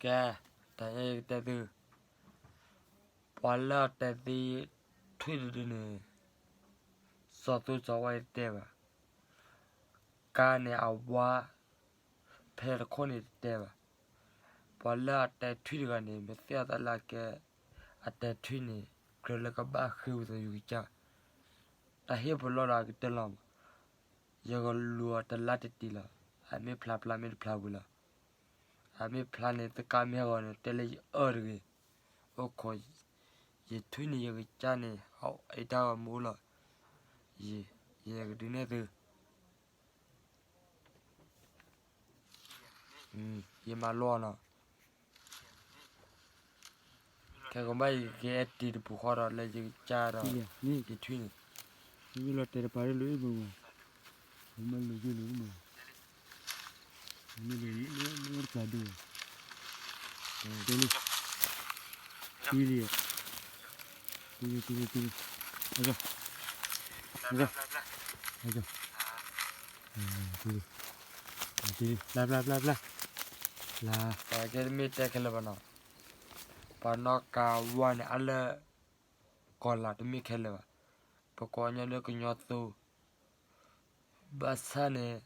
ကဲ, တၢ်ညါယကတဲသု, ပှၤလၢအတဲသ့ထွံၣ်တဒုန့ၣ်, စီၤသူစီၤဝါယတတဲဘၣ်, ကါန့ၣ်အဝါ, ဖဲတခိၣ်န့ၣ်တတဲဘၣ်. ပှၤလၢအတဲထွံၣ်တဂၤန့ၣ် မ့ၢ်သ့ၣ်အသးလၢအကဲ, အတဲထွံၣ်န့ၣ် ကြၢးလၢကဘၣ်ဃ့ဝံသးစူၤယကစၢ်, တၢ်ဟ့ၣ်ပလီၢ်ဒီးအကတၢၢ်လီၤမး, ယကလူၤအီၤတလါတတံၤလီၤ, အမ့ၢ်ဖျါဖျါမ့ၢ်တဖျါဝံၤလီၤ. အမ့ၢ်ဖျါန့ၣ် သကါမ့ၢ်ဟဲဂီၤန့ၣ် တဲလၢယအၢတဂ့ၤ, အိၣ်ခိး, ယထွံၣ်န့ၣ်ယကစၢ်န့ၣ် အတၢ်ဂီၤမူလီၤ, ယ, ယကဒုးနဲၣ်သု ယမၤလိအီၤနီၤ, ခဲကဘၣ်ယကဟဲတံၤတပူၤဃီဒီးလၢယကစၢ်ဒီး, ယထွံၣ်န့ၣ်, ယလီၤတဲာ်တပၤလၢလၢမုၢ်, မ့ၢ်လီၤယိာ်လၢမုၢ်, မ့ၢ်လီၤ, မ့ၢ်တကးဒုး, တဲလံ, တံၤလံ, တံၤလံ, တံၤလံ, တံၤလံ, အက, အက, အက တံၤလံ, တံၤလံ, ဘျါဘျါဘျါဘျါ, လၢ, ပှၤကဲတမ့ၢ်တဲခဲလၢာ်ဘၣ်နီၤ, ပှၤနီၣ်ကးဝါန့ၣ် အလၢ, ကီၤလၤတမ့ၢ်ခဲလၢာ်ဘၣ်, ပကိးညီလၢကညီသိ, ဘၣ်ဆၣ်န့ၣ်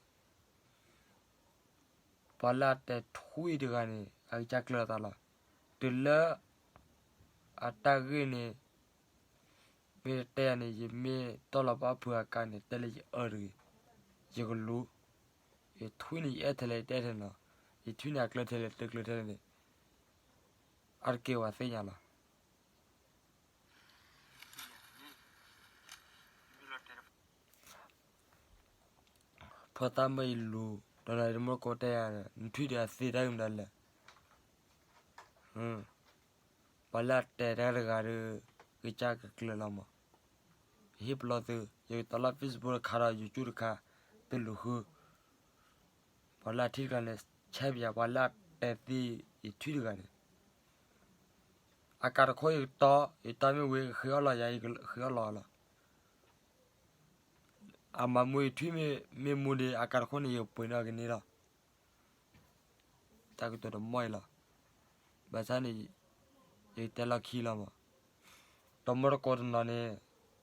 ပှၤလၢအတဲထွံၣ်တဂၤန့ၣ် အကစၢ်ကျၢၤအသးလီၤ. တုၤလၢအတၢ်ဂ့ၢ်န့ၣ် မ့ၢ်တတဲယၤန့ၣ် ယမ့ၢ်တီၢ်လီၤဘၣ်ဖုးအကါန့ၣ် တဲလၢယအၢတဂ့ၤ, ယကလူၤ, ယထွံၣ်န့ၣ် ယအဲၣ်ထဲလဲၣ် ယတအဲၣ်ထဲနီၤ, ယထွံၣ်န့ၣ် အကျၢၤထဲလဲၣ် တကျၢၤထဲလဲၣ်န့ၣ် အါတက့ၢ်ပှၤသ့ၣ်ညါလီၤ. ဖိသၣ်မ့ၢ်အံၤလူၤ, ဒီးတမ့ၢ်ကိးတဲယၤ, နထွံၣ်ဒီးအသ့တၢ်ဂ့ၢ်မတၤလဲၣ်. ပှၤလၢအတဲတၢ်တဂၤဒီး ကစၢ်ကကျၢၤလီၤမး. ယဟ့ၣ်ပလီၢ်သု, ယကတီၤလီၤ Facebook တခါဒီး YouTube တခါ, သုလူၤဃု. ပှၤလၢအထံၣ်တဂၤန့ၣ် ဆဲးပယၤ, ပှၤလၢအတဲသ့ယထွံၣ်တဂၤန့ၣ် အကါတခိၣ်ယကတီၤ, ယတီၤမ့ၢ်ဝံၤ ယကဃ့အီၣ်လီၤယၤ, ယကဃ့အီၣ်လီၤလီၤ. အမၤမူယထွံၣ်မ့ၢ်မူဒီး အကါတခိၣ်န့ၣ် ယကပှ့ၤန့ၢ်အီၤကန့ၢ်လီၤ. တၢ်ကတိၤတမီၢ်အံၤလီၤ. ဘၣ်ဆၣ်န့ၣ် ယကတဲလီၢ်ခံလီၤမး. တမီၢ်တကိးတနီၤန့ၣ်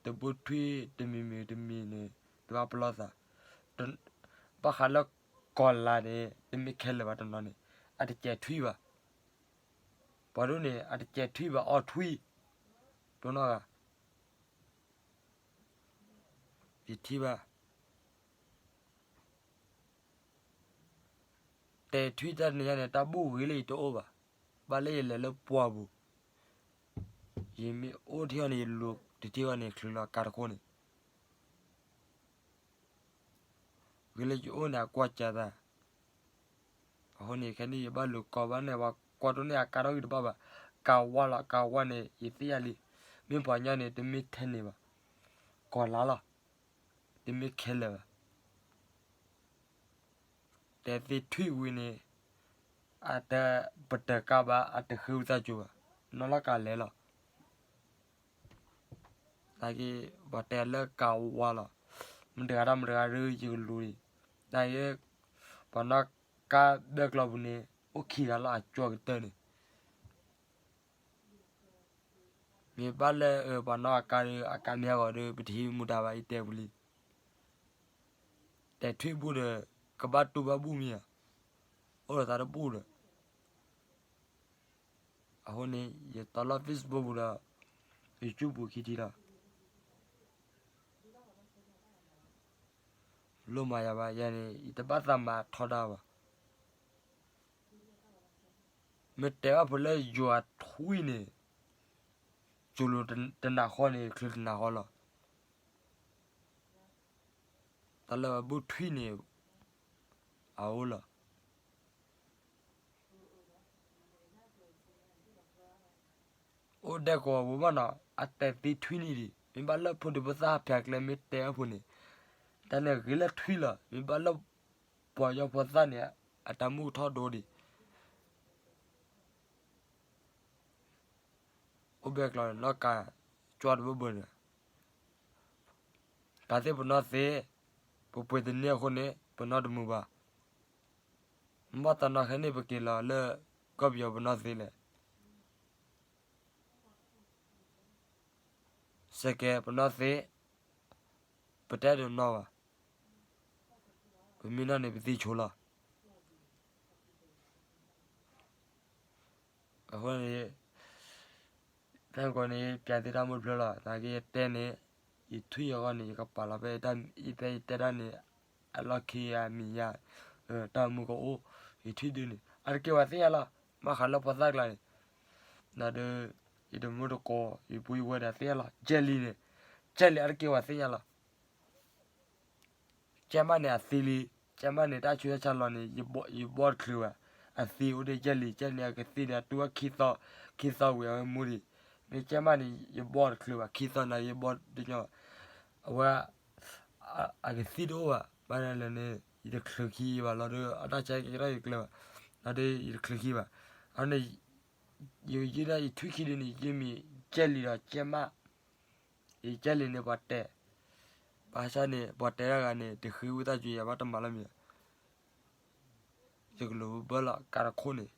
တဘိထွံၣ်တမံၤမံၤတမံၤန့ၣ် တဘၣ်ပလီၢ်သး. ဘၣ်ဃးလၢကီၤလၤန့ၣ် တမ့ၢ်ခဲလၢာ်ဘၣ်တနီၤန့ၣ် အတစဲးထွံၣ်ဘၣ်. ပှၤဒိၣ်န့ၣ် အတစဲးထွံၣ်ဘၣ် အီထွံၣ်, တိၢ်နီၣ်ဂၤ ယထံၣ်ဘၣ် တဲထွံၣ်တၢ်တနံၤညါန့ၣ် တၢ်ဘူၣ်ဂ့ၤလၢယတအိၣ်ဘၣ်. ဘၣ်လၢယလဲၤလၢပှၢ်ပူၤ, ယမ့ၢ်အိၣ်ထံၣ်အီၤန့ၣ် ယလူၤတထံၣ်အီၤန့ၣ် ချုးလီၤကါတခိၣ်န့ၣ် ဂ့ၤလၢယအိၣ်န့ၣ် အကွၢ်ကၢသး. အဃိန့ၣ် ခဲန့ၣ် ယဘၣ်လူၤကီဘၣ်န့ၣ် ပှၤကွၢ်တိၢ်န့ၢ်အကါထီၣ်ဂံၢ်တဘၣ်ဘၣ်. ကါဝါလီၤ ကါဝါန့ၣ် ယသ့ၣ်ညါလံ. မ့ၢ်ပှၤညီန့ၣ် တမ့ၢ်ထဲန့ၣ်ဘၣ်. ကီၤလၤလီၤ. တမ့ၢ်ခဲလၢာ်ဘၣ်. တဲသ့ထွံၣ်ဝံၤန့ၣ် အတပတၢၤကါဘၣ် အတဃ့ဝံသးစူၤဘၣ်. နီၢ်လီၢ်ကါလဲၤလီၤ. နာ်က့ ပှၤတဲလၢကါဝါလီၤ. မတၤတဂၤဒီးမတၤတဂၤဒီး ယကလူၤအံၤ. နာ်က့ ပှၤနီၣ်ကါဘဲကျီပူၤန့ၣ် အိၣ်ခံဂၤလီၤ အကၠီကတၢၢ်န့ၣ် မ့ၢ်ဘၣ်လၢပှၤနီၣ်အကါဒီး အကါမ့ၢ်ဟဲဂီၤဒီး ပတဟံးမူဒါဘၣ် ယတဲပူၤလံ. တဲထွံၣ်ဘူၣ်ဒီး ကဘၣ်တူၢ်ဘၣ်ဘူၣ်မ့ၢ်ဧါ. အိၣ်ဒီးသးတဘူၣ်ဒီး အဃိန့ၣ် ယတီၤလီၤ Facebook ပူၤဒီး YouTube ပူၤခံထံၣ်လီၤ. လိၣ်မၤယၤဘၣ် ယၤန့ၣ် ယတဘၣ်သးမၤထီဒါဘၣ်. မ့ၢ်တဲဘၣ်ဖိလၢယွၤထွံၣ်န့ၣ် ကၠိၤလိၤတနၤဃီန့ၣ် ချုးတနၤဃီလီၤ. တၢ်လၢပဘူၣ်ထွံၣ်န့ၣ် အအိၣ်လီၤ. အိၣ်ဒဲကဝီၤပူၤမးနီၤ အတဲသ့ထွံၣ်န့ၣ်ဒံး မ့ၢ်ဘၣ်လၢဖိဒံဖိသၣ်ဟးဖျိးကျဲမ့ၢ်တဲအဖိန့ၣ် တၢ်န့ၣ်ဂ့ၤလၢထွံၣ်လီၤ. မ့ၢ်ဘၣ်လၢပှၤကညီဖိသၣ်န့ၣ် အတၢ်မူကထီၣ်ဒိဒံး အိၣ်ဘဲကျီန့ၣ် နီၢ်ကၢကၠီတဘၢဘၢန့ၣ် ကးသ့ၣ်ပနီၣ်သ့, ပပှ့ၤတန့ၢ်အဃိန့ၣ် ပနီၣ်တမုာ်ဘၣ်. မ့ၢ်ဘၣ်တၢ်နီၣ်ခဲန့ၣ် ပက့ၤလီၤလၢ ကီၢ်ပယီၤပနီၢ်သ့လဲၣ်. စကဲပနီၢ်သ့, ပတဲဒုးနီၢ်ဘၣ်, ပမ့ၢ်နီၢ်န့ၣ် ပသံဆိလီၤ. အဃိန့ၣ် တၢ်ဂီၤန့ၣ် ပျးသ့တၢ်မုၢ်တဖျၢၣ်လီၤ. နာ်က့ယတဲန့ၣ် ယထွံၣ်အဂီၢ်န့ၣ် ယကပာ်လီၤဖဲ ဖဲယတဲတၢ်န့ၣ် အလီၢ်ခံအမံၤညါ, တၢ်မူကအိၣ်, ယထွံၣ်ဒုန့ၣ် အါတက့ၢ်ဝဲသ့ၣ်ညါလီၤ. မ့ၢ်ဃးလၢဖိသၣ်ကျါန့ၣ်, နဒီး ယတမူတကိး ယပူၤယဝဲဒီးသ့ၣ်ညါလီၤ. ကဲလံန့ၣ်, ကဲလံအါတက့ၢ်ဝဲသ့ၣ်ညါလီၤ. ကဲမးန့ၣ်အသံလံ, ကဲမးန့ၣ် တၢ်ဆူးတၢ်ဆါလီၤန့ၣ် ယဘီၣ်တချုးဘၣ်, အသံအိၣ်ဒံးကဲလံ, ကဲလံအကသံန့ၣ် အတူၢ်ဝဲခံသီ, ခံသီဝံၤအဝဲမူဒံး, မ့ၢ်ကဲမးန့ၣ် ယဘီၣ်တချုးဘၣ်, ခံသီန့ၣ် ယဘီၣ်တညီဘၣ်, အဝဲ အကသံတအိၣ်ဘၣ်, ဘၣ်လဲၣ်န့ၣ် ယတချုးခံဘၣ်လီၤဒီး အတၢ်ဆါကဲထီၣ်ယကျဲဘၣ်, လီၤဒီး ယတချုးခံဘၣ်, အန့ၣ် ယယုၢ်ဒၣ်ယထွံၣ်ခံဒုန့ၣ် ယမ့ၢ်ကဲလံဒီးကဲမး ယကဲလံန့ၣ် ပှၤတဲ, ဘၣ်ဆၣ်န့ၣ် ပှၤတဲတၢ်ဂၤန့ၣ် တဃ့ဝံသးစူၤ ယၤဘၣ်တမၤလီၤမံၤ, ယကလိၤဘၢလီၤ ကးတခိၣ်န့ၣ်,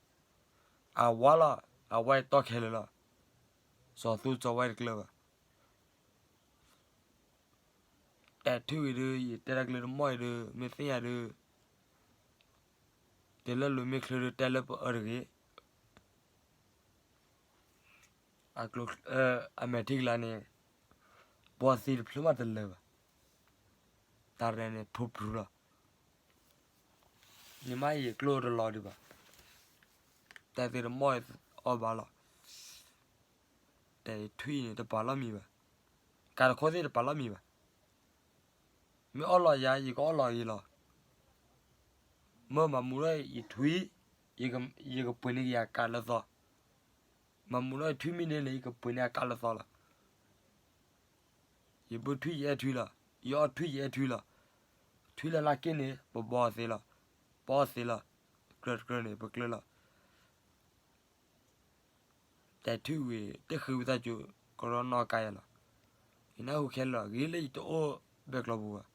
အဝါလီၤ, အဝါယတီၢ်ခဲလၢာ်လီၤ, စီၤသူစီၤဝါတကျၢၤဘၣ်, တဲထွံၣ်ဝံၤဒီး ယတဲတၢ်ကျၢၤတမီၢ်အံၤဒီး မ့ၢ်သ့ၣ်ညါဒီး တလၢာ်လိၤမ့ၢ်ချုးဒီးတဲလၢပအၢတဂ့ၤ, အမဲာ်ထံကလၤန့ၣ် ပှၤသံတဖျၢၣ်မးတလၢာ်ဘၣ်, တၢ်ရဲၣ်န့ၣ် ထူပြူလီၤ, နမ့ၢ်ယကျိၣ်တလီၤဒံးဘၣ်, တဲသ့တမီၢ်အီၤဘၣ်လီၤ, တဲထွံၣ်န့ၣ် တပာ်လီၤမံၤဘၣ်, ကးတခိၣ်သ့ၣ်တပာ်လီၤမံၤဘၣ်, မ့ၢ်အီၣ်လီၤယၤ ယကအီၣ်လီၤအံၤလီၤ, မ့ၢ်မၤမူထီၣ်ယထွံၣ်, ယကပှ့ၤန့ၢ်က့ၤအကးလၢသီ, မၤမူထီၣ်ယထွံၣ်မ့ၢ်န့ၣ်န့ၣ် ယကပှ့ၤန့ၢ်အကးလၢသီလီၤ, ယဘုထွံၣ်ယအဲၣ်ထွံၣ်လီၤ, ယအီၣ်ထွံၣ်ယအဲၣ်ထွံၣ်လီၤ, ထွံၣ်လၢလၢ်က့ၢ်န့ၣ် ပဘီၣ်သ့လီၤ, ပအီၣ်သ့လီၤ, ကြၢးတကြၢးန့ၣ် ပကျၢၤလီၤ တဲထွံၣ်ဝံၤ တဃ့ဝံသးစူၤ ကရီနီၢ်ကါယၤလီၤ, ယနၢ်ဟူခဲလၢာ်လီၤ, ဂ့ၤလၢယတအိၣ်ဘဲကျီပူၤဘၣ်,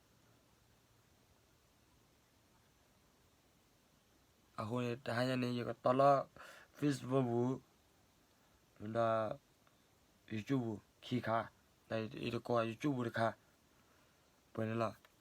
အဃိန့ၣ် တဟါညါန့ၣ် ယကတီၤလီၤ Facebook ပူၤ, ဒီး YouTube ပူၤ ခံခါ, ဒီးယတကိး YouTube ပူၤတခါ, ပှဲၤန့ၣ်လီၤ.